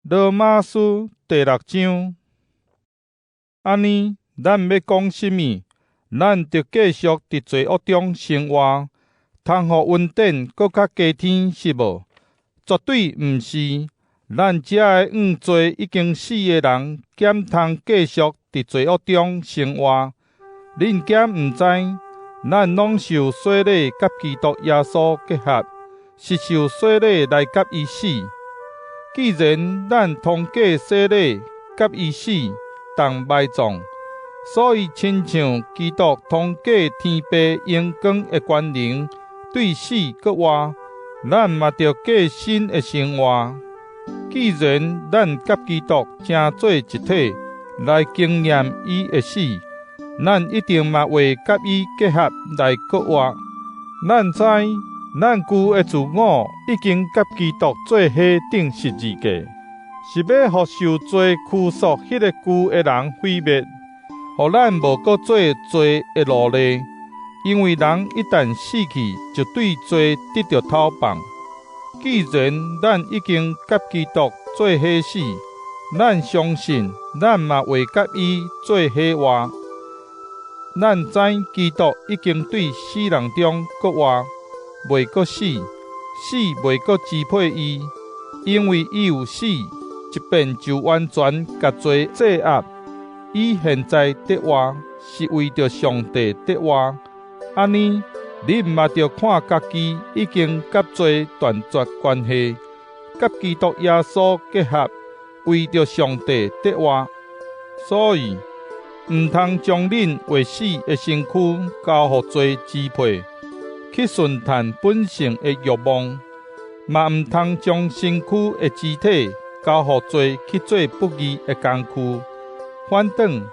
羅馬書第六章，按呢，咱欲講啥物？咱著繼續佇罪惡中生活，通予恩典閣較加添，是無？絕對毋是！咱遮个向罪已經死的人，敢通繼續佇罪惡中生活？恁敢毋知，咱攏受洗禮佮基督耶穌結合，是受洗禮來佮伊死？既然咱通過洗禮佮伊死同埋葬，所以親像基督通過天父榮光的權能對死閣活，咱嘛著過新的生活。既然咱佮基督成做一體，來經驗伊的死，咱一定嘛會佮伊結合來閣活。咱知，咱舊的自我已經佮基督做伙釘十字架，是欲予受罪拘束彼个舊的人毀滅，予咱無閣做罪的奴隸。因為人一旦死去，就對罪得著透放。既然咱已經佮基督做伙死，咱相信咱嘛會佮伊做伙活。咱知基督已經對死人中閣活，袂閣死，死袂閣支配伊，因為伊有死一遍就完全共罪制壓。伊現在得活，是為著上帝得活。按呢，恁嘛著看家己已經佮罪斷絕關係，佮基督耶穌結合，為著上帝得活。所以，毋通將恁未死的身軀交予罪支配，去順趁本性的欲望，嘛毋通將身軀的肢體交予罪去做不義的工具。反轉，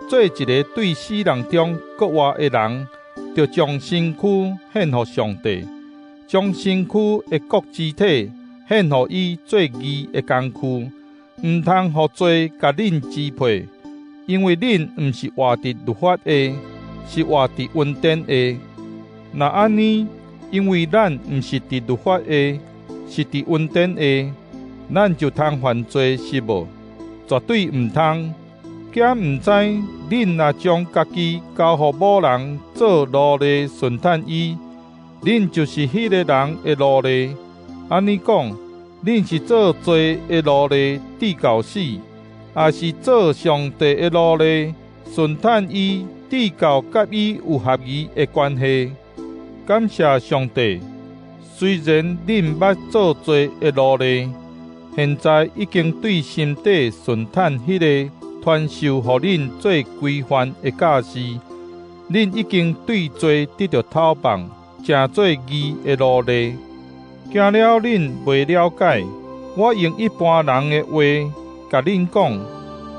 做一个對死人中閣活的人，著將身軀獻予上帝，將身軀的各肢體獻予伊做義的工具，毋通予罪共恁支配，因為恁毋是活佇律法下，是活佇恩典下。若按呢，因為咱毋是佇律法下，是佇恩典下，咱就通犯罪，是無？絕對毋通！敢毋知，恁若將家己交予某人做奴隸順趁伊，恁就是彼个人的奴隸。按呢講，恁是做罪的奴隸，至到死，抑是做上帝的奴隸，順趁伊，至到佮伊有合宜的關係？感謝上帝，雖然恁捌做罪的奴隸，現在已經對心底順趁彼个傳授予恁做規範的教示，恁已經對罪得著透放，成做義的奴隸。驚了恁袂了解，我用一般人的話共恁講，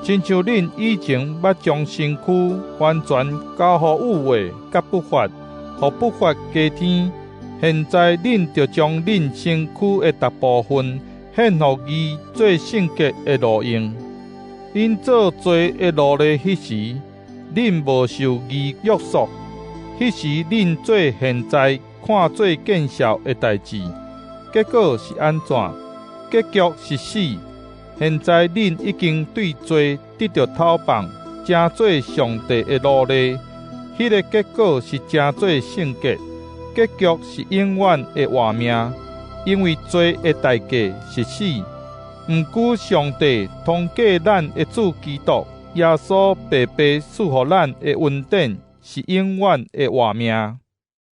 親像恁以前捌將身軀完全交予誘惑佮不法，予不法加添。現在恁著將恁身軀的逐部分獻予義做聖潔的路用。恁做罪的奴隸彼時，恁無受義約束；彼時恁做現在看做見笑的代誌，結果是按怎？結局是死。現在恁已經對罪得著透放，成做上帝的奴隸，彼个結果是成做聖潔，結局是永遠的活命。因為罪的代價是死。毋過上帝通過咱的主基督耶穌白白賜予咱的恩典，是永遠的活命。